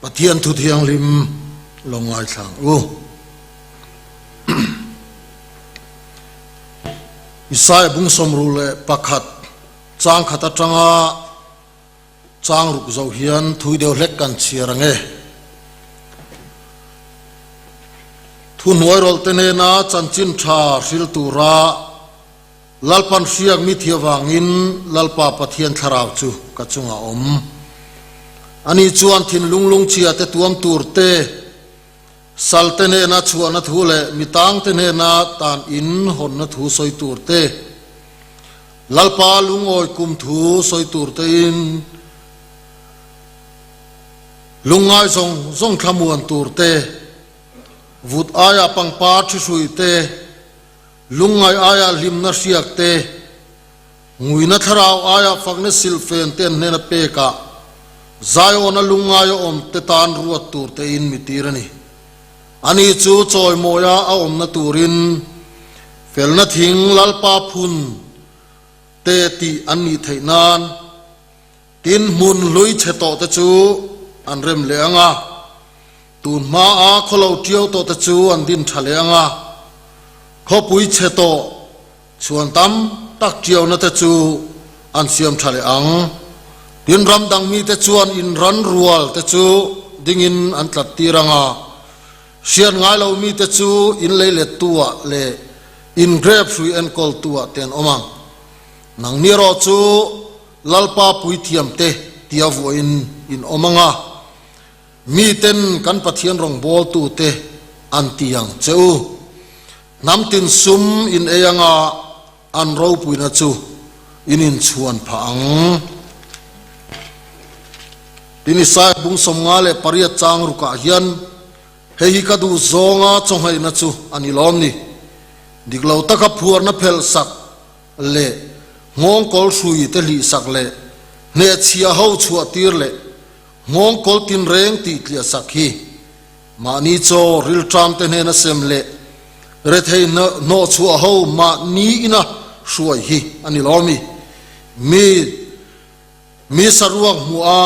Pathian thu thianghlim lo ngaithla ang u. Isaiah bung sawmruh leh pakhat chang khat atanga chang ruk zo hian thui deuh hlek kan chhiar ang e. Thuhnuai rawlh te nena chanchin tha hril tura Lalpan hriak mi thi avangin Lalpa Pathian thlarau chu ka chungah a awm. Ani chuan thinlung lungchhia te tuam tur te, sal te hnena chhuahna thu leh mi tang te hnena tan in hawnna thu sawi tur te, Lalpa lungawi kum thu sawi tur tein lungngai zawng zawng thlamuan tur te, vut aia pangpar thi hrui te, Lungngai aia hlimna hriak te, nguina thlarau aia fakna silhfen te an hnena pekah Zion-a lungngaia awm te tan ruat tur tein mi tir a ni. Ani chu chawimawia a awmna turin felna thing Lalpa phun te tih an nih theih nan tin hmun hlui chhe tawh te chu an rem leh ang a. Tun hmaa khawlo ṭiau tawh te chu an din ṭha leh ang a, khawpui chhe tawh chhuan tam tak ṭiauna te chu an siam ṭha leh ang. Tin, ram dang mite chuan inran rual te chu dingin an tlat tir ang a, hriat ngai lo mite chu in lei lettu-ah leh in grep hrui enkawltu-ah te an awm ang. Nangni erawh chu Lalpa puithiamte tia vuahin in awm ang a. Miten kan Pathian rawngbawltute an ti ang che u. Hnam tin sum in ei anga an ropuina chu in inchhuan phah ang. Tin Isaiah bung 58 chang rukah hian, Hei hi ka duh zawnga chawngheihna chu a ni lawm ni. Dik lo taka phuarna phelh sak leh nghawngkawl hrui te hlih sak leh hnehchhiah ho chhuah tir leh Nghawngkawl tinreng tih tliah sak hi mahni chaw rilṭam te hnena sem leh rethei hnawhchhuah ho mahni ina hruai hi a ni lo mi. Mi mi saruak hmuh a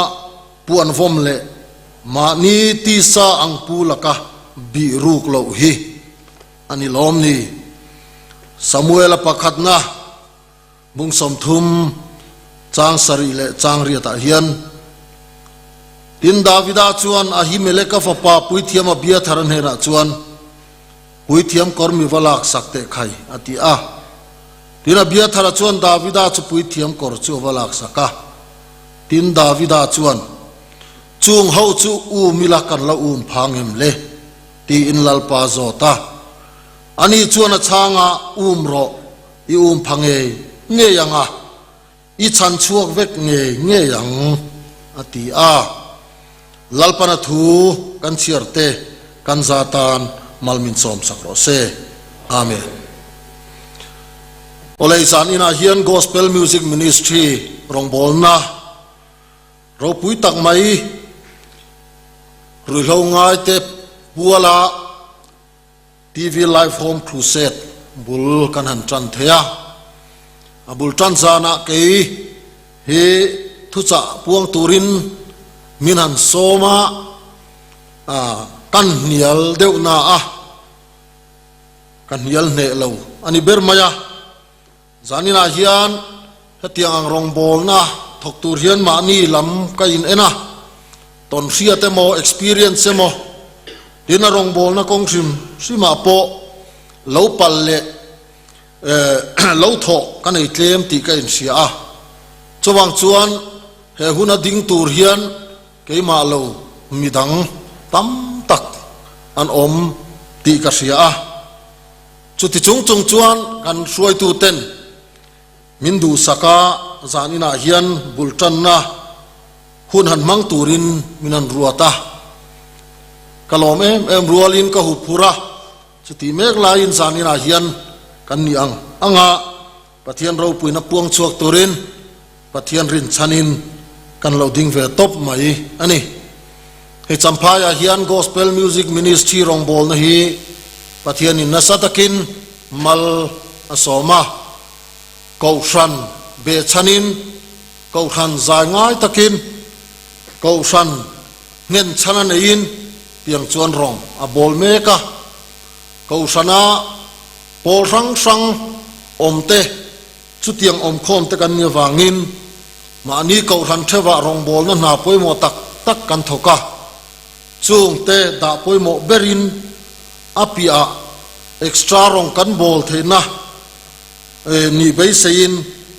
puan vawm leh mahni tisa ang pu laka bih ruk loh hi a ni lawm ni. Samuela pakhatna. Bung 30 chang sarih leh chang riatah hian, Tin, Davida chuan Ahimeleka fapa puithiam Abiathara hnenah chuan, Puithiam kawr mi va lak sak teh khai, a ti a. Tin, Abiathara chuan Davida chu puithiam kawr chu a va lak sak a. Tin, Davida chuan, Chung ho chu um ila kan la um phang em le? tiin Lalpa a zawt a. Ani chuan a chhangah, Um rawh. I um pha ngei ngei ang a, i chhan chhuak vek ngei ngei ang, a ti a. Lalpana thu kan chhiar te kan za tan mal min sawm sak rawh se. Amen. Awlei zan inah hian Gospel Music Ministry rawngbawlna ropui tak mai ruihhlo ngaite puala TV Live Home Crusade bul kan han tan thei a, a bul tan zanah kei hi thuchah puang turin min han sawm a, kan hnial deuh na a, ka hnial hneh lo a ni ber mai a. Zaninah hian hetiang ang rawngbawlna thawk tur hian mahni lam ka in en a, tawnhriat emaw experience emaw tin a rawngbawlna kawng hrim hrimah pawh lo pal leh lo thawh ka nei tlem tih ka inhria a. Chuvang chuan he huna ding tur hian keimah lo midang tam tak an awm tih ka hria a. Chuti chung chung chuan kan hruaituten min duhsak a, zan inah hian bul tanna hun han hmang turin min han ruat a. Ka lawm em em rualin ka hup phur a, chuti mek laiin zan inah hian kan ni ang ang a, Pathian ropuina puang chhuak turin Pathian rinchhanin kan lo ding ve tawp mai a ni. Hei Champhaiah hian Gospel Music Ministry rawngbawlna hi Pathianin nasa takin mal a sawm a, Kohhran behchhanin, Kohhran zai ngai takin, Kohhran. Nghen chhan a neiin tiang chuan rawng a bawl mek a, Kohhrana pawl hrang hrang awmte chutiang awmkhawmte kan nih avangin mahni Kohhran theuhah rawngbawlna hna pawimawh tak tak kan thawk a, chungte dah pawimawh berin a piahah extra rawng kan bawl theihna nih beiseiin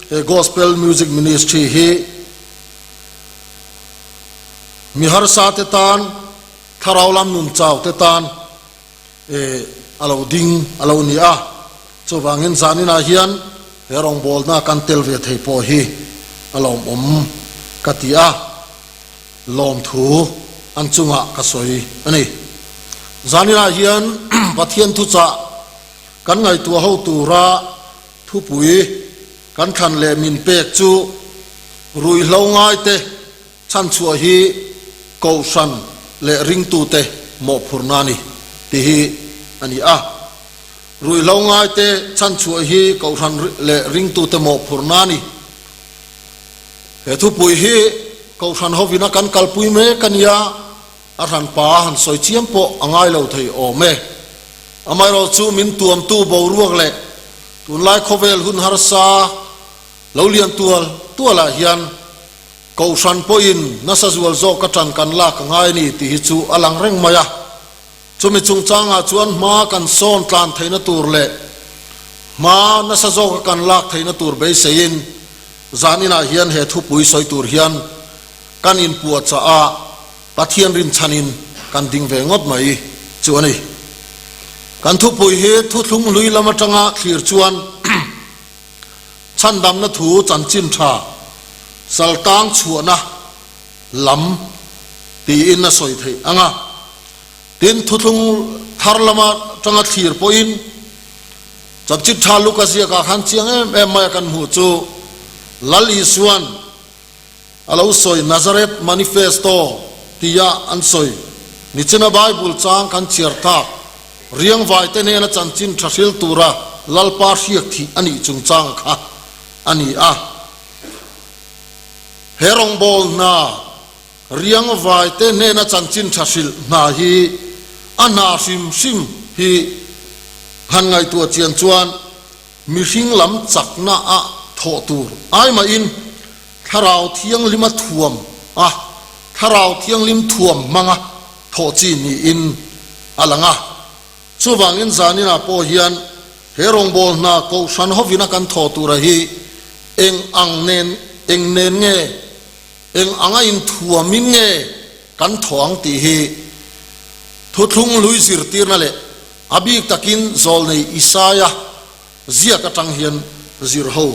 he Gospel Music Ministry hi Mi harsa te tan, thlarau lam nun chau te tan a lo ding a lo ni a. Chuvangin zaninah hian he rawngbawlna kan tel ve thei pawh hi a lawmawm ka ti a, lawmthu an chungah ka sawi a ni. Zaninah hian Pathian thuchah kan ngaihtuah ho tura thupui kan thlan leh min pek chu ruihhlo ngaite Chhanchhuah hi Kohhran leh ringtute mawhphurhna a ni tih hi a ni a. Ruihhlo ngaite chhanchhuah hi Kohhran leh ringtute mawhphurhna a ni. He thupui hi Kohhran hovina kan kalpui mek a nia, a hranpa han sawi chiam pawh a ngai lo thei awm e. Amaherawhchu min tuamtu boruak leh tunlai khawvel hun harsa lo lian tual tualah hian Kohhran pawhin nasa zual zawk a ṭan kan lak a ngai a ni tih hi chu a lang reng mai a. Chumi chungchangah chuan hma kan sawn tlan theihna tur leh hma nasa zawka kan lak theihna tur beiseiin zan inah hian he thupui sawi tur hian kan inpuahchah a, Pathian rinchhanin kan ding ve ngawt mai chu a ni. Kan thupui hi thuthlung hlui lam atanga thlir chuan Chhandamna thu chanchin tha saltang chhuahna lam tiin a sawi theih ang a. Tin, thuthlung thar lama tanga thlir pawhin chanchin tha Luka ziakah khan chiang em em mai a kan hmuh chu Lal Isuan a lo sawi Nazareth Manifesto tia an sawi nichina Bible chang kan chhiar tak riangvaite hnena chanchin tha hril tura Lalpa hriak thih a nih chungchang kha a ni a. He rawngbâwl hna riangvaite hnena chanchin tha hrilh hna hi a hna hrim hrim hi han ngaihtuah chian chuan mihring lam chakna a thawh tur ai mahin Thlarau Thianghlim a thuam a, Thlarau Thianghlim thuam hmanga thawh chi niin a lang a. Chuvangin zaninah pawh hian he rawngbâwl hna Kohhran hovina kan thawh tura hi eng ang nen, eng nen nge, eng anga inthuamin nge kan thawh ang tih hi Thuthlung hlui zirtirna leh a bik takin Zawlnei Isaia Ziak atang hian zir ho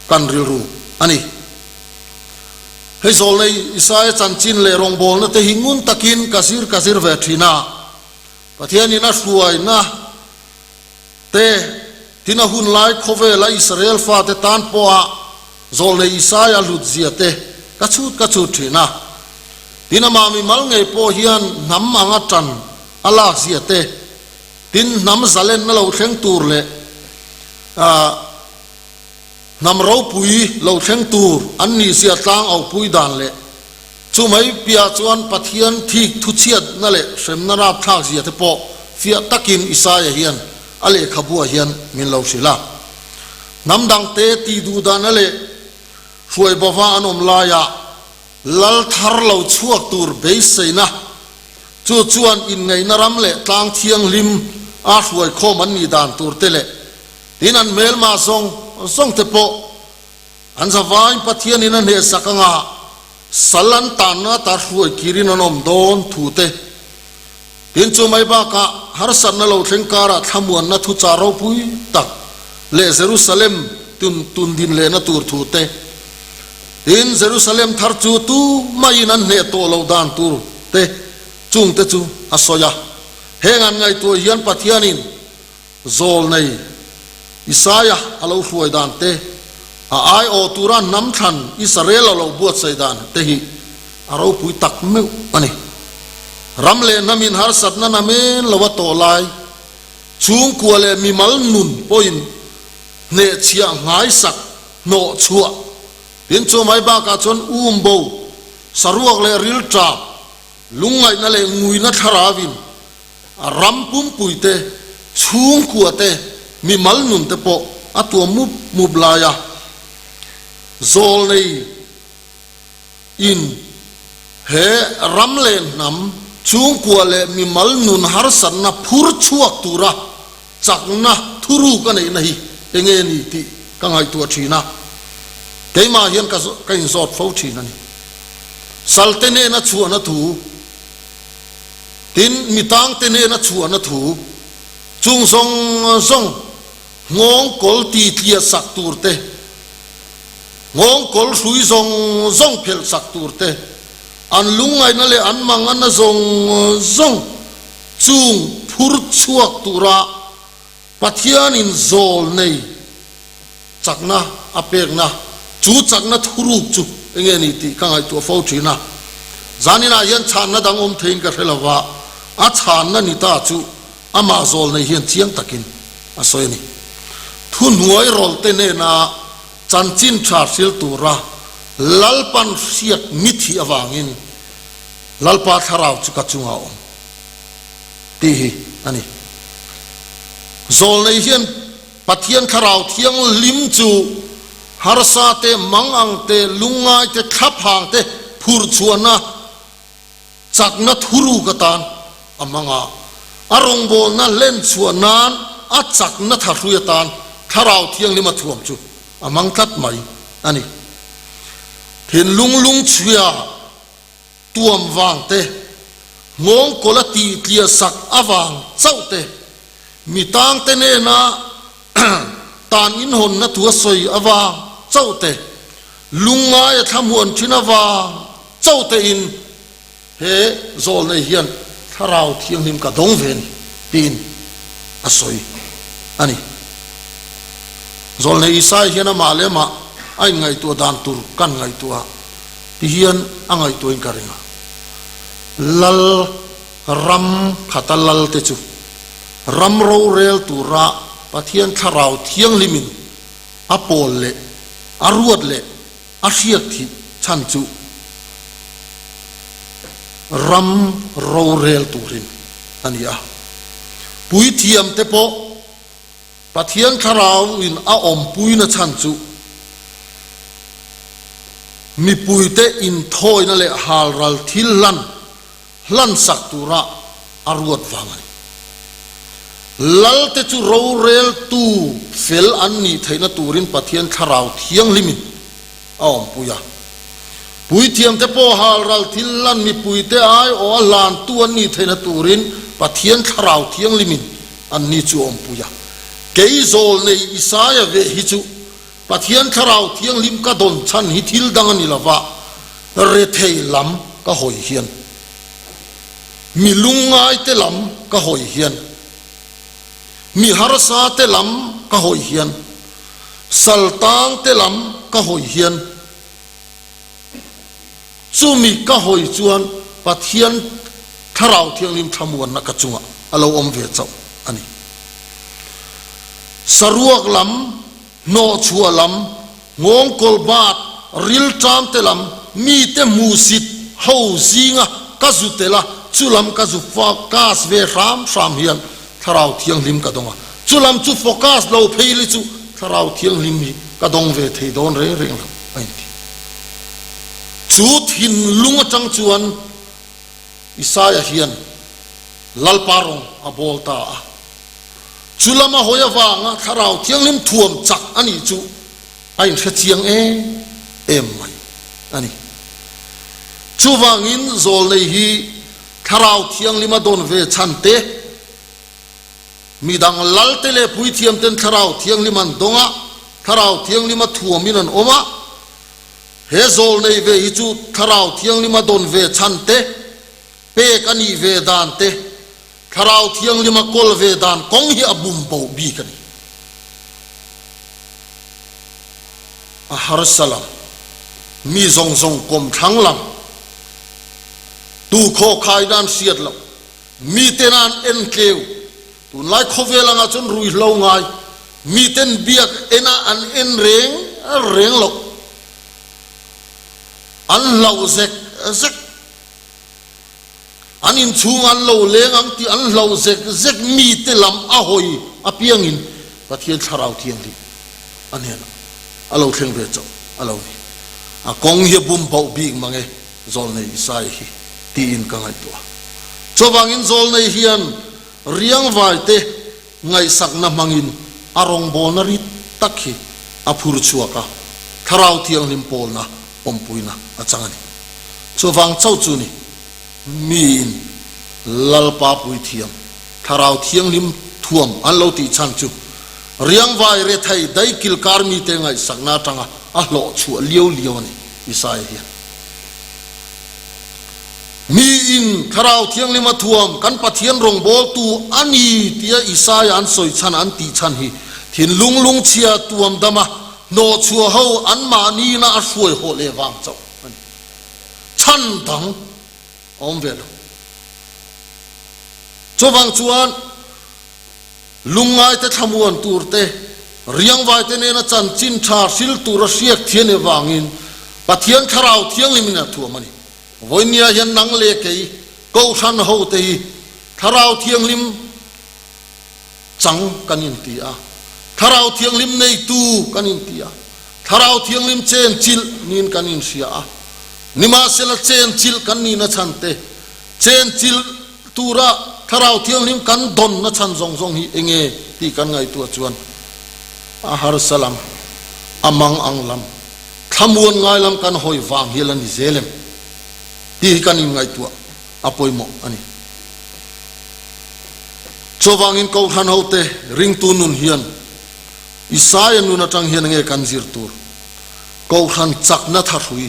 kan rilru a ni. Hei zawlnei Isaia chanchin leh rawngbawlna te hi ngun takin ka zir ka zir ve thin a, Pathianin a hruaina te tin a hun lai khawvela Israel fate tan pawha zawlnei Isaia hlut zia te ka chhut ka chhut thin a. Tin amah mimal ngei pawh hian hnam anga tan a lak zia te Tin, hnam zalenna lo thleng tur leh hnam ropui lo thleng tur an nihzia tlang aupui dan leh chu mai piah chuan Pathian thik thuchhiatna leh hremna rapthlak zia te pawh fiah takin Isaia hian a lehkhabuah hian min lo hrilh a. Hnam dangte tih duhdahna leh hruai bova an awm laia Lal thar lo chhuak tur beiseina chu chuan inngeihna ram leh tlang thianghlim a hruai khawm an nih dan tur te leh tin an hmelma zawng zawng te pawh an zavain Pathianin a hnehsak anga sal an tanna ata hruai kirin an awm dawn thu te tin chu mai bakah harsatna lo thleng karah thlamuanna thuchah ropui tak leh Jerusalem tundin lehna tur thu te Tin, Jerusalem thar chu tu maiin an hneh tawh lo dan tur te chung te chu a sawi a. Heng an ngaihtuah hian Pathianin zawlnei Isaia a lo hruai dan te, a aiawh tura hnam thlan Israel a lo buatsaih dan te hi a ropui tak meuh a ni. Ram leh hnamin harsatna namen lo a tawh lai, chhungkua leh mimal nun pawhin hnehchhiah nghaisak hnawh chhuah. Tin, chu mai bakah chuan um bo, saruak leh ril tap, Lungngaihna leh nguina thlarauin a ram pumpui te, chhungkua te, mimal nun te pawh a tuam mup mup lai a, zawlnei in he ram leh hnam, chhungkua leh mimal nun harsatna phur chhuak tura chakna thuruk a neihna hi enge ni tih ka ngaihtuah thin a, keimah hian ka ka inzawt fo thin a ni. Salte nena chhuahna thu, tin mitangte nena chhuahna thu, chung zawng zawng nghawng kawl ti tliah sak tur te, nghawng kawl hrui zawng zawng phelh sak tur te, an lungngaihna leh an manganna zawng zawng Chung phur chhuak tura Pathianin zawl nei chakna a pekna, chu chakna thuruk chu enge ni tih ka ngaihtuah fo thin a. Zaninah hian chhanna dang awm theiin ka hre lo va, a chhanna ni ta chu amah zawl nei hian chiang takin a sawi a ni. Thuhnuai rawlte nena chanchin tha hril tura Lalpan hriat mithi avangin Lalpa thlarau chu ka chungah a awm. Tih hi a ni. Zawlnei hian Pathian Thlarau Thianghlim chu harsa te, mangang te, lungngai te, thlaphang te phurchhuahna chakna thuruk atan a hmang a. A rawngbawlna hlenchhuah nan a chakna thahrui atan Thlarau Thianghlim a thuam chu a hmang tlat mai a ni. Thinlung lungchhia tuam vang te, nghawngkawl a tih tliah sak avang chauh te, mi tangte nena tan inhawnna thu a sawi avang chauh te, lungngai a thlamuan thin avang chauh te in he zawlnei hian Thlarau Thianghlim ka dawng ve ni tiin a sawi a ni. Zawlnei Isai hian amah leh amah a inngaihtuah dan tur kan ngaihtuah a. Ti hian a ngaihtuahin ka ring a, Lal ram khata lal te chu ram rorel tura Pathian Thlarau Thianghlimin a pawl leh a ruat leh a hriat thih chhan chu ram rorel turin a ni a. Puithiam te pawh Pathian Thlarau in a awmpuina chhan chu mipuite inthawina leh halral thil hlan hlansak tura a ruat vang a ni. Lalte chu roreltu fel an nih theihna turin Pathian Thlarau Thianghlimin a awmpui a. Puithiamte pawh halral thil hlan mipuite aiawh a hlantu an nih theihna turin Pathian Thlarau Thianghlimin Anni chu awmpui a, Kei zawl nei Isaia ve hi chu Pathian Thlarau Thianghlim ka dawn chhan hi thil dang a ni lo va, rethei lam ka hawi hian, mi lungngaite lam ka hawi hian, mi harsate lam ka hawi hian, saltangte lam ka hawi hian, Chumi ka hawi chuan Pathian Thlarau Thianghlim thlamuanna ka chungah a lo awm ve chauh a ni. Saruak lam, hnawhchhuah lam, nghawngkawl bat, rilṭam te lam, mite hmuhsit ho zinga ka zu tel a, chu lam ka zu focus ve hram hram hian Thlarau Thianghlim ka dawng a. Chu lam chu focus lo phei li chu Thlarau Thianghlim hi ka dawng ve thei dawn reng reng lo a inti. Chu thinlung atang chuan Isaia hian Lalpa rawng a bawl ta a. Chu lama hawi avanga Thlarau Thianghlim thuam chak a nih chu a inhre chiang em em mai a ni. Chuvangin zawlnei hi Thlarau Thianghlim a dawn ve chhan te, midang lalte leh puithiamten Thlarau Thianghlim an dawng a, Thlarau Thianghlim a thuamin an awm a, He zawl nei ve hi chu Thlarau Thianghlim a dawn ve chhan te, pek a nih ve dan te, Thlarau Thianghlim a kawl ve dan kawng hi a bum bo bik a ni. A harsa lam, mi zawng zawng kawm thlang lam, tu khaw khai dan hriat loh, miten an en tleu, tunlai khawvel angah chuan ruihhlo ngai, miten biak enah an en reng reng loh, an hlauh zek zek. An inchhung an lo leng ang tih an hlauh zek zek mite lam a hawi apiangin Pathian Thlarau Thianghlim a hnenah a lo thleng ve chauh a lo ni. A kawng hi a bum bauh bik mang e, Zawlnei Isaia hi tiin ka ngaihtuah. Chuvangin Zawlnei hian riangvaite ngaihsakna hmangin a rawngbawlna rit tak hi a phur chhuak a, Thlarau Thianghlim pawlna awmpuina a chang a ni. Chuvang chauh chu ni, miin Lalpa puithiam Thlarau Thianghlim thuam an lo tih chhan chu riangvai rethei daikil kar mite ngaihsakna atanga a hlawh chhuah liau liau a ni, Isaia hian. Miin Thlarau Thianghlim a thuam kan Pathian rawngbawltu a ni tia Isaia an sawi chhan an tih chhan hi thinlung lungchhia tuam dama hnawhchhuah ho anmahniina a hruai hawh leh vang chauh a ni. Chhan dang a awm ve lo. Chuvang chuan lungngaite thlamuan tur te, riangvaite nena chanchin tha hril tura hriak thian avangin Pathian Thlarau Thianghlimin a thuam a ni. Vawinia hian nang leh kei Kohhran hote hi Thlarau Thianghlim chang kan inti a, Thlarau Thianghlim neitu kan inti a, Thlarau Thianghlim chenchilh niin kan inhria a. Nimahsela chenchilh kan nihna chhan te, chenchilh tura Thlarau Thianghlim kan dawnna chhan zawng zawng hi enge tih kan ngaihtuah chuan a harsa lam, a mang ang lam, thlamuan ngai lam kan hawi vang hial a ni zel em tih hi kan inngaihtuah a pawimawh a ni. Chuvangin Kohhran hote ringtu nun hian Isaia nun atang hian enge kan zir tur? Kohhran chakna thahrui,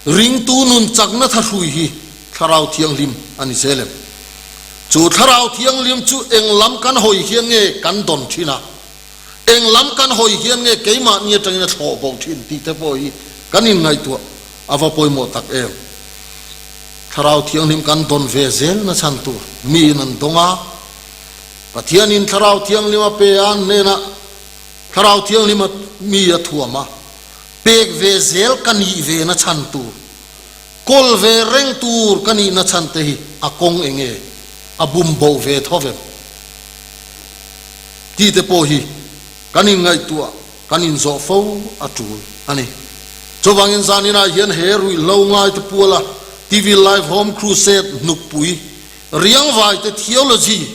ringtu nun chakna thahrui hi Thlarau Thianghlim a ni zel em? Chu Thlarau Thianghlim chu eng lam kan hawi hian nge kan dawn thin a? Eng lam kan hawi hian nge keimahni atangin a thlawh bo thin tih te pawh hi kan inngaihtuah a va pawimawh tak em? Thlarau Thianghlim kan dawn ve zel na chhan tur miin an dawng a, Pathianin Thlarau Thianghlim a pe a, an hnenah Thlarau Thianghlim a mi a thuam a, pek ve zel ka nih ve na chhan tur, kawl ve reng tur ka nih na chhan te hi a kawng enge a bum bo ve tho vem? Tih te pawh hi kan inngaihtuah, kan inzawh fo a tul a ni. Chuvangin zaninah hian he ruihhlo ngaite puala TV Live Home Crusade hnukpui riangvaite theology,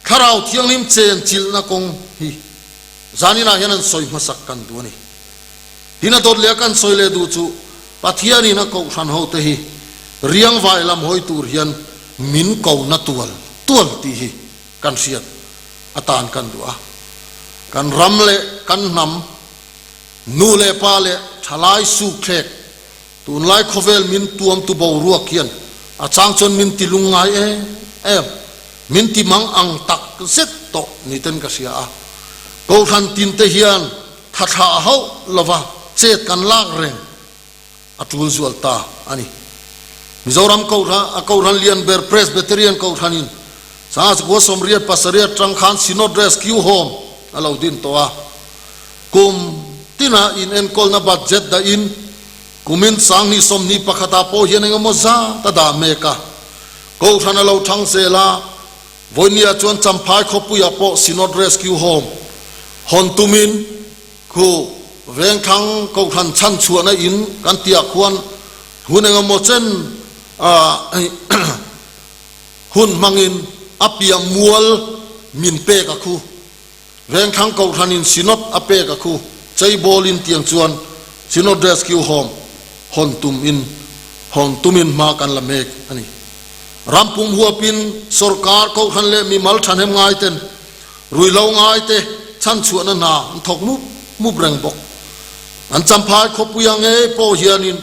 Thlarau Thianghlim chenchilhna kawng hi zaninah hian an sawi hmasak kan duh a ni. Tin a dawt leh a kan sawi leh duh chu Pathianin a kohhran hote hi riangvai lam hawi tur hian min ko na tual tual tih hi kan hriat atan kan duh a. Kan ram leh kan hnam, nu leh pa leh thalai sukthlek tunlai khawvel min tuamtu boruak hian a chang chuan min ti lungngai em em, min ti mang ang tak zet tawh ni ten ka hria a. Kohhran tinte hian tha thlah hauh lova chet kan lak reng a tul zual ta a ni. Mizoram Kohhran a Kohhran lian ber Presbyterian Kohhranin Sangha 98 tang khan Synod Rescue Home a lo din tawh a. Kum tina inenkawlna budget dahin kumin 2021 ah pawh hian engemaw zat a dah mek a. Kohhran a lo thang zel a, vawinia chuan Champhai khawpuiah pawh Synod Rescue Home hawn tumin Khu vengthlang kohhran chhan chhuahna in kan tihah khuan hun engemaw chen hun hmangin a piah mual min pek a khu. Vengthlang kohhran in Synod a pek a khu. Cheibawl in tiang chuan Synod Rescue Home hawn tum in hawn tumin hma kan la mek a ni. Rampum huapin sorkar kohhran leh mimal thahnem ngai ten Ruihlo ngaite chhanchhuahna hna an thawk mup mup reng bawk. An Champhai khawpuia ngei pawh hianin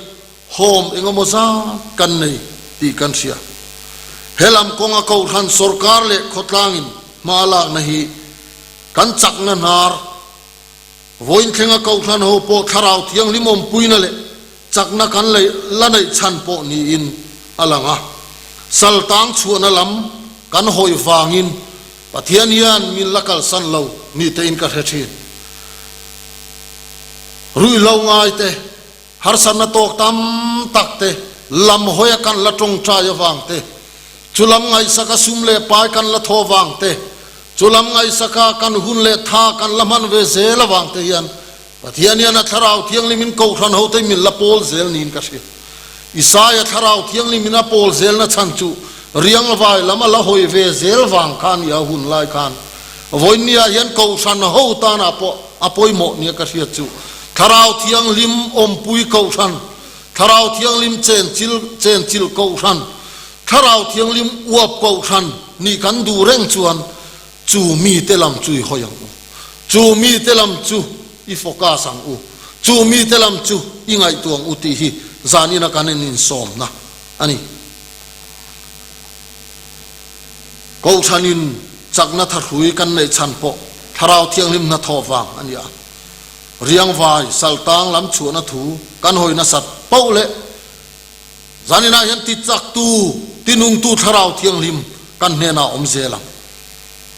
home engemaw zat kan nei tih kan hria. He lam kawnga Kohhran sawrkar leh khawtlangin hma a lakna hi kan chakna hnar. Vawiin thlenga Kohhran ho pawh Thlarau Thianghlim awmpuina leh chakna kan la neih chhan pawh niin a lang a. Saltang chhuahna lam kan hawi vangin Pathian hian min la kalsan lo ni tein ka hre thin. Ruihhlo ngai te, harsatna tawk tam tak te. lam hawia kan la tawngtai avang te, chu lam ngaihsaka sum leh pai kan la thaw vang te, chu lam ngaihsaka kan hun leh tha kan la hman ve zel avang te hian Pathian hian a Thlarau Thianghlimin Kohhran hote min la pawl zel niin ka hria. Isaia Thlarau Thianghlimin a pawl zelna chhan chu riangvai lam a la hawi ve zel vang kha a ni a hun lai khan. Vawiinniah hian Kohhran ho tanah pawh a pawimawh nia ka hriat chu Thlarau Thianghlim awmpui Kohhran, Thlarau Thianghlim chenchil chenchilh Kohhran, Thlarau Thianghlim uap Kohhran nih kan duh reng chuan chu mite lam chu i hawi ang u. Chu mite lam chu i focus ang u, chu mite lam chu i ngaihtuah ang u tih hi zanina kan en insawmna a ni. Kohhranin chakna thahrui kan neih chhan pawh Thlarau Thianghlim hnathawh vang a ni a. Riangvai saltang lam chhuahna thu kan hawi nasat poh leh zaninah hian tichaktu, tinungtu Thlarau Thianghlim kan hnenah awm zel ang.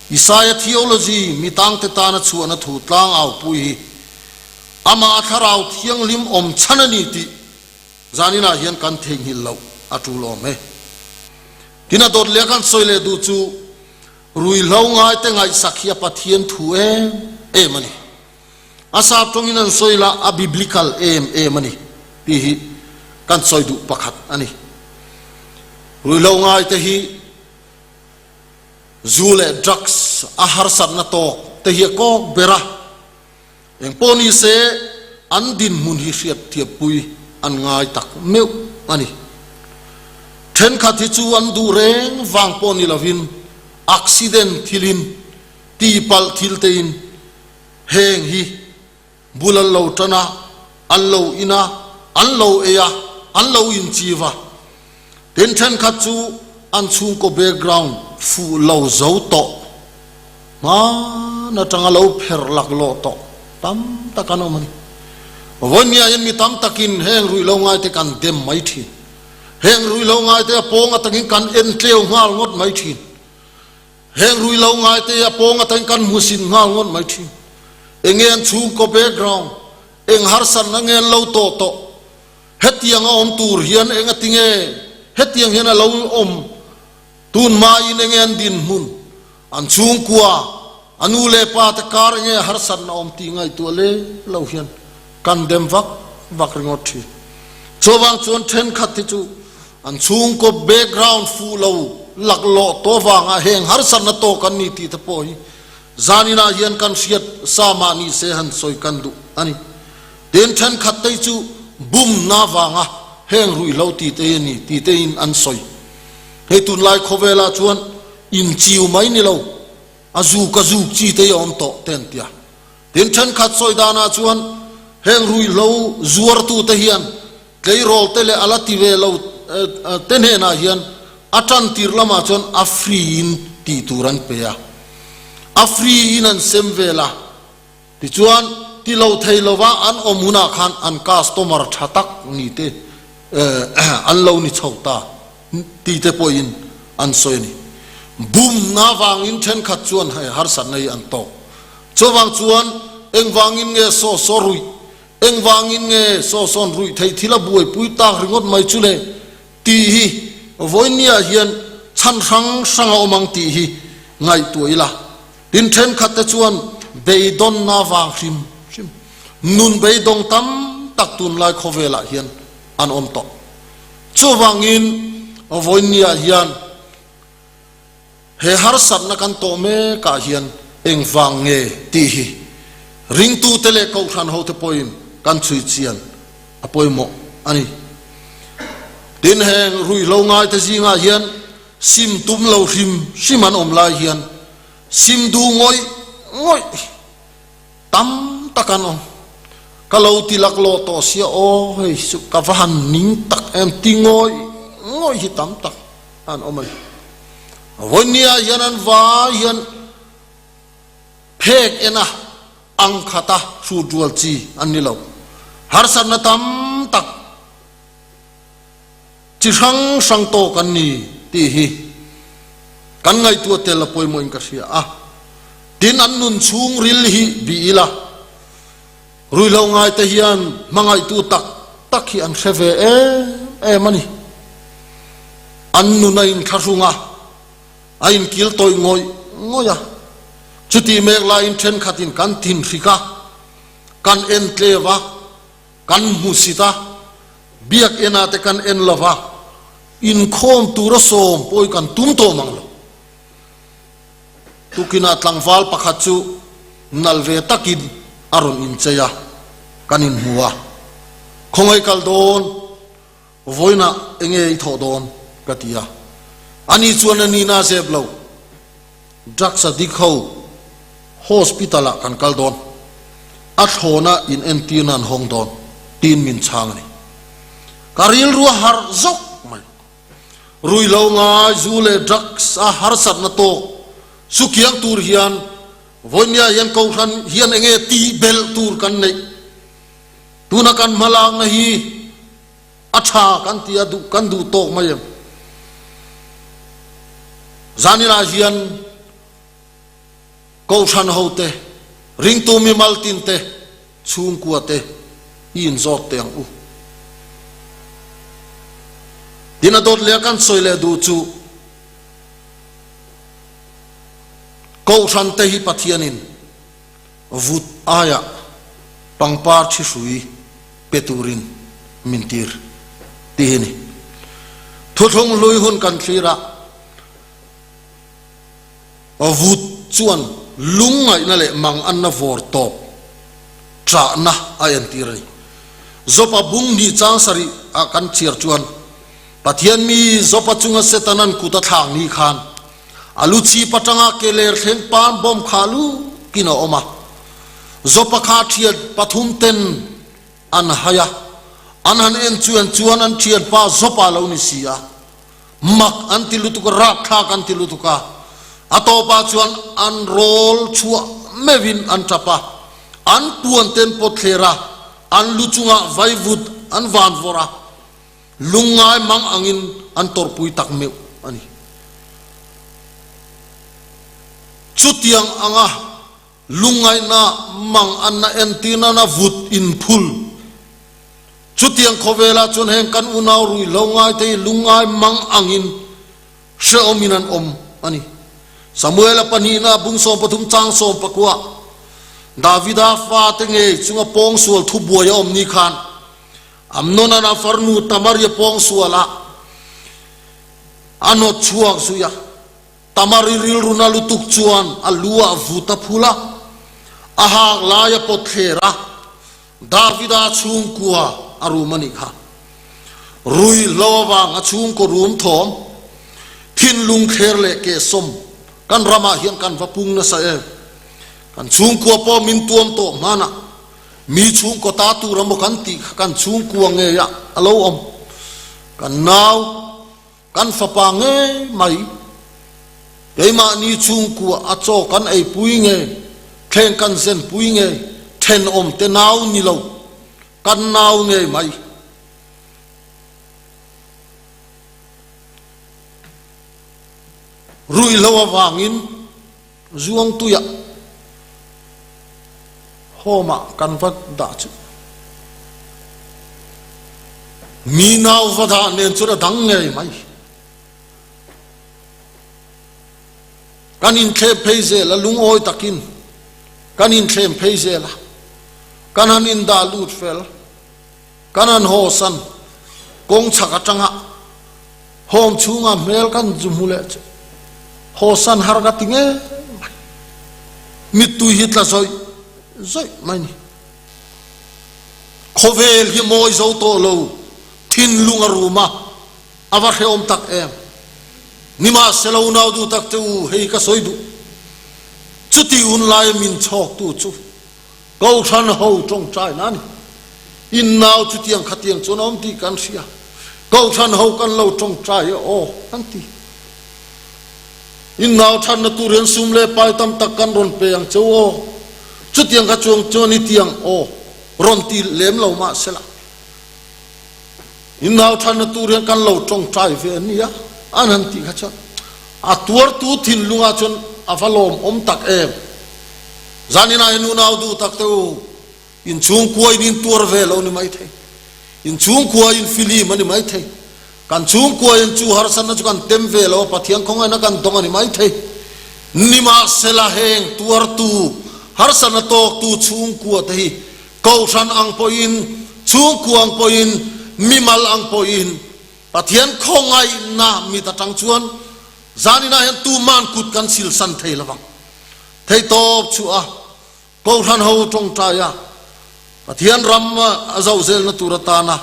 Isaia theology mi tangte tana chhuahna thu tlang aupui hi amah a Thlarau Thianghlim awm chhan a ni tih zaninah hian kan theihnghilh loh a tul awm e. Tin a dawt leh a kan sawi leh duh chu ruihhlo ngaite ngaihsak hi a Pathian thu em em a ni. A sap tawngin an sawi la a biblical em em a ni tih hi kan sawi duh pakhat a ni. Ruihhlo ngaite hi Zu leh drugs a harsatna tawk te hi a kawk ber a, engpawh ni se an dinhmun hi hriatthiappui an ngai tak meuh a ni. Thenkhat hi chu an duh reng vang pawh ni lovin accident thilin, tihpalh thil tein heng hi bul an lo tan a, an lo in a, an lo ei a, an lo inchiv a. Tin, thenkhat chu an chhungkaw background fuh lo zo tawh, hman atanga lo pherh laklawh tawh tam tak an awm a ni. Vawinia hian mi tam takin heng ruihhlo ngaite kan dem mai thin. Heng ruihhlo ngaite a pawng atangin kan en tleu nghal ngawt mai thin. Heng rui lo ngai te a pawng atangin kan hmusit nghal ngawt mai thin. Enge an chhungkaw background, eng harsatna nge an lo tawh tawh? Hetiang a awm tur hian engati nge hetiang hian a lo awm? Tun hmain enge an dinhmun, an chhungkua, a nu leh pa te kar enge harsatna awm tih ngaihtuah leh lo hian kan dem vak vak ringawt thin. Chuvang chuan thenkhat hi chu An chhungkaw background fuh lo laklawh tawh avanga heng harsatna tawk an ni tih te pawh hi zaninah hian kan hriat sa mah ni se han sawi kan duh a ni. Tin, thenkhat te chu bumna avanga heng ruihhlo ti te hi a ni ti te in an sawi. Hei tunlai khawvelah chuan inchiu mai ni lo, a zuk a zuk chi te hi a awm tawh te an ti a. Tin, thenkhat sawi danah chuan heng ruihhlo zuartute hian Tleirawl te leh a la ti ve lo te hnenah hian a tan tir lamah chuan a free in tih tur an pe a, a free in an sem vel a, tichuan ti lo thei lova an awm hunah khan an customer tha tak ni te an lo ni chho ta ti te pawhin an sawi a ni. Bumna vangin thenkhat chuan hei harsatna hi an tawk. Chuvang chuan engvangin nge saw saw ruih Engvangin nge saw sawn ruih theih thil a buaipui tak ringawt mai chu le? tih hi vawinia hian chhan hrang hrang a awm ang tih hi ngaihtuah ila. Tin, thenkhat te chuan beidawnna vang hrim hrim, nun beidawng tam tak tunlai khawvelah hian an awm tawh. Chuvangin vawinia hian He harsatna kan tawh mekah hian engvang nge tih hi ringtute leh kohhran hote pawhin kan chhui chian a pawimawh a ni. Tin, heng ruihhlo ngaite zingah hian sim tum lo hrim hrim an awm lai hian sim duh ngawih ngawih tam tak an awm. Ka lo ti laklawh tawh sia aw, hei chu ka va han ning tak em ti ngawih ngawih hi tam tak an awm a ni. Vawinia hian an vai hian phek ena ang khata hrut rual chi an ni lo. Harsatna tam tak chi hrang hrang tawk an ni tih hi kan ngaihtuah tel a pawimawhin ka hria a. Tin, an nun chhungril hi bih ila, ruihhlo ngaite hian hmangaihtu tak tak hi an hre ve em em a ni. An nun a inthlahrung a, a inkil tawih ngawih ngawih a. Chutih mek laiin thenkhatin kan thinhrik a, kan en tlev a, kan hmusit a, biak enah te kan en lo va, inkhawm tura sawm pawh hi kan tum tawh mang lo. Tukinah tlangval pakhat chu nal ve takin a rawn inchei a, kan inhmu a, Khawngaih kal dawn, vawiinah enge i thawh dawn? ka ti a, ani chuan a nihna a zep lo, Drugs addict ho hospital ah kan kal dawn, a thlawna in entirna an hawng dawn tiin min chhang a ni. Ka rilru a harh zawk mai. Ruihhlo ngai, zu leh drugs a harsatna tawk chu kiang tur hian vawinia hian Kohhran hian enge tih belh tur kan neih? Tuna kan hmalakna hi a tha kan ti a, duh kan duh tawk mai em? Zaninah hian Kohhran hote, ringtu mimal tinte, chhungkua te i inzawt teh ang u. Tin a dawt leh a kan sawi leh duh chu Kohhran te hi Pathianin vut aiah pangpar thi hrui pe turin min tir tih hi ni. Thuthlung hlui hun kan thlir a. Vut chuan lungngaihna leh manganna vawr tawp ṭahna a entir a ni. Jopa bung hnih chang sarih ah kan chhiar chuan Pathian mi Jopa chunga Setanan kut a thlak ni khan a lu chhip atanga ke ler thleng pan bawm kha lukin a awm a. Jopa kha ṭhian pathum ten an hai a, an han en chuan chuan an ṭhianpa Jopa lo ni si a. Mak an ti lutuk a, rapthlak an ti lutuk a, a tawpah chuan an rawl chhuah meuhin an tap a, an puan te an pawt thler a, an lu chungah vaivut an van vawrh a, lungngai mang angin an tawrhpui tak meuh a ni. Chutiang anga Lungngaihna mang an na entir nana vut in phul. Chutiang khawvelah chuan heng kan unau ruihhlo ngaite hi lungngai mang angin hrehawmin an awm a ni. Samuela pahnihna bung 13 chang 19 Davida fate ngei chunga pawngsual thubuai a awm ni khan Amnonan a farnu Tamari a pawngsual a, a nawt chhuak zui a. Tamari rilru na lutuk chuan a lu ah vut a phul a, a hak lai a pawt thler a, Davida chhungkua a rum a nih kha. Ruihhlo avang a chhungkaw rum thawm, thinlung thler leh kehsawm kan ramah hian kan va pung nasa em. Kan chhungkua pawh min tuam tawh hmanah mi chhungkaw ta tur emaw kan tih kha kan chhungkua ngeiah a lo awm. Kan nau. Kan fapa ngei mai, keimahni chhungkua a chaw kan eipui nge, thleng kan zenpui nge, thenawm te nau ni lo, kan nau ngei mai. Ruihhlo avangin Zuangtuiah home ah kan va dah chu mi nau va dah nen chuan a dang ngei mai. Kan inthlem phei zel a, lungawi takin kan inthlem phei zel a, kan han indah lut fel, kan han hawsan kawng chhak atanga Home chhunga hmel kan zu hmu leh chu hawsan har ka ti ngei mai. Mittui hi tla zawih zawih mai ni. Khawvel hi mawi zo tawh lo, thinlung a rum a, a va hrehawm tak em. Nimahsela unau duh tak che u, hei ka sawi duh. Chuti hun laia min chhawktu chu Kohhran ho tawngtaina a ni. In nau chutiang khatiang chuan a awm tih kan hria. Kohhran ho kan lo tawngtai e aw an ti. In nau thatna tur hian sum leh pai tam tak kan rawn pe ang cheu aw. Chutiang kha chuang chuan i tiang aw rawn ti lem lo mah sela. In nau thatna tur hian kan lo tawngtai ve a nia an han tih kha chuan a tuartu thinlungah chuan a va lawmawm tak em. Zaninah hian unau duh tak te u, inchhungkua in intuar ve lo ni maithei. Inchhungkua in filim a ni maithei. Kan chhungkuain chu harsatna chu kan tem ve lo a, Pathian khawngaihna kan dawng a ni maithei. Nimahsela heng tuartu, harsatna tawktu chhungkua te hi Kohhran ang pawhin, chhungkua ang pawhin, mimal ang pawhin Pathian khawngaihna mit atang chuan zaninah hian tuman kut kan silsan thei lovang. Theihtawp chu a Kohhran ho tawngtai a, Pathian ram a zoh zelna tur atana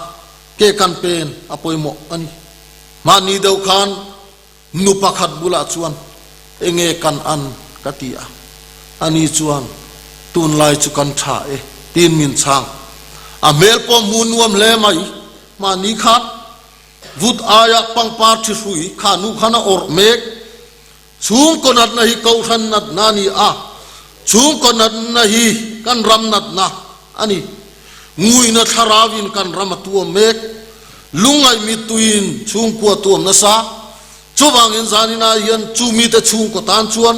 ke kan pen a pawimawh a ni. Mahni deuh khan nu pakhat bulah chuan enge kan an ka ti a, ani chuan tunlai chu kan tha e tiin min chhang. A hmel pawh hmuh nuam hle mai, mahni khan vut aia pangpar thi hrui kha nu khan a awrh mek. Chhungkaw natna hi Kohhran natna a ni a, chhungkaw natna hi kan ram natna a ni. Nguina thlarauin kan ram a tuam mek, lungngaih mittuiin chhungkua tuam nasa. Chuvangin zaninah hian chu mite chhungkaw tan chuan,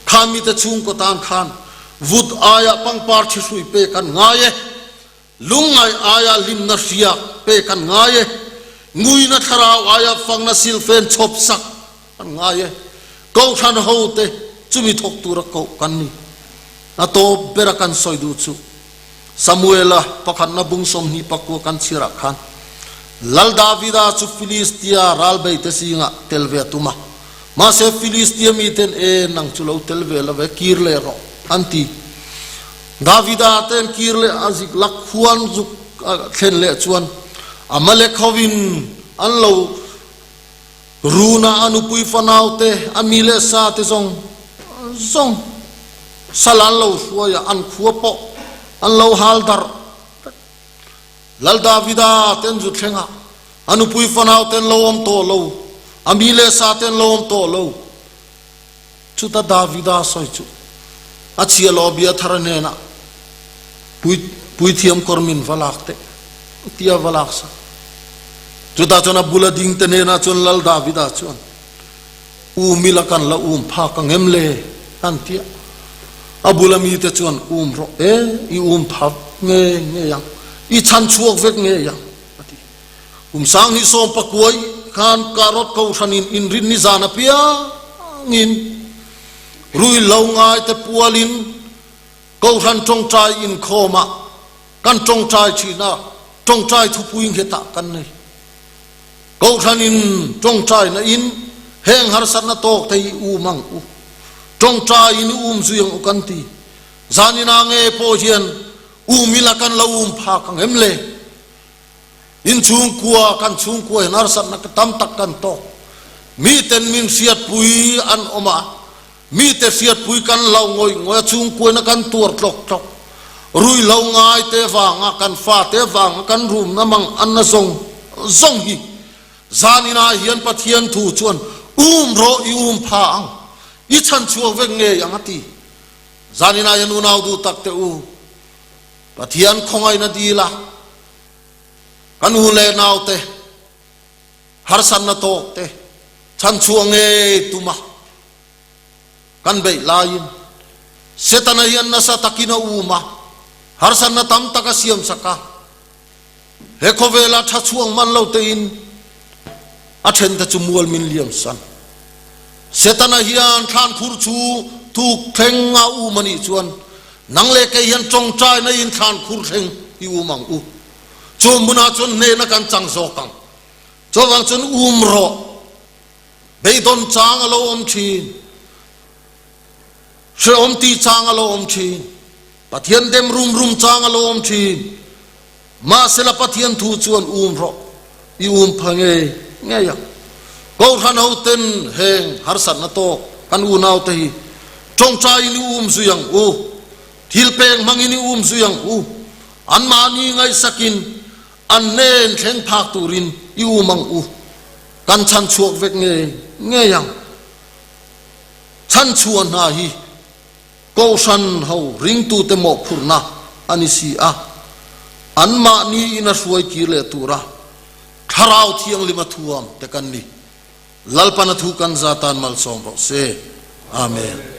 kha mite chhungkaw tan khan vut aia pangpar thihrui pek an ngai e. Lungngaih aia hlimna hriak pe kan ngai e, nguina thlarau aia fangna silfen chhawp sak kan ngai e, Kohhran hote chumi thawk tura koh kan ni. A tawp bera kan sawi duh chu Samuela pakhatna bung 29 kan chhiarah khan Lal Davida chu Filistia ralbeite zingah tel ve a tum a, mahse Filistia miten e nang chu lo tel ve lo ve, kir leh rawh an ti. Davida ten kir leh a zik lak huan zuk a thlen leh chuan Amalek hovin an lo run a, a nupui fanau te, a mi leh sa te zawng zawng sal an lo hruai a, an khua pawh an lo hal darh vek. Lal Davida ten zu thleng a, a nupui fanau ten lo awm tawh lo, a mi leh sa ten lo awm tawh lo. Chuta Davida sawi chu a chhia lo Abiathara hnenah, Pui, puithiam kawr min va lak teh, tia va lak sak. Chutah chuan a bula dingte hnenah chuan Lal Davida chuan, Um ila kan la um phak ang em le? an ti a. A bula mite chuan, Um rawh e, i um phak ngei ngei ang, i chhan chhuak vek ngei ang, a ti. Kum 2019 khan Karot Kohhranin inrinni zan apiangin ruihhlo ngaite pualin Kohhran tawngtai inkhawmah kan tawngtai thin a, tawngtai thupui nghetah kan nei. Kohhranin tawngtaina in heng harsatna tawk te hi um ang u, tawngtaiin i um zui ang u kan ti. Zaninah nge pawh hian um ila kan lo um phak ang em le? In chhungkua, kan chhungkua hian harsatna tam tak kan tawk. Miten min hriatpui an awm a, mite hriatpui kan lo ngawih ngawih a, chhungkuaina kan tuar tlawk tlawk. Ruihhlo ngaite vanga, kan fate vanga kan rumna mang anna zawng zawng hi zaninah hian Pathian thu chuan um rawh i um pha ang, i chhan chhuak vek ngei ang a ti. Zaninah hian unau duh tak teh u, Pathian khawngaihna dil a, Kan u leh naute harsatna tawk te chhanchhuah ngei tum a kan beih laiin Setana hian nasa takin a um a, harsatna tam tak a siamsak a. He khawvela tha chhuang man lo tein a thente chu mual min liamsan. Setana hian thlankhur chu thuk thleng a um a nih chuan Nang leh kei hian tawngtaina in thlan khur thleng i um ang u. Chu hmunah chuan hnehna kan chang zawk ang. Chuvang chuan um rawh. Beidawn chang a lo awm thin. Hrehawm tih chang a lo awm thin. Pathian dem rum rum chang a lo awm thin. Mahsela Pathian thu chuan um rawh. I um pha ngei ngei ang. Kohhran hoten heng harsatna tawk kan unaute hi tawngtaiin i um zui ang u, thil pek hmangin i um zui ang u, anmahni ngaihsakin an hnen thleng phak turin i um ang u, kan chhanchhuak vek ngei ngei ang. Chhanchhuah hna hi Kohhran ho ringtute mawhphurhna a ni si a, anmahni in a hruai kir leh tura Thlarau Thianghlim a thuam te kan ni. Lalpan a thu kan za tan malsawm rawh se. Amen.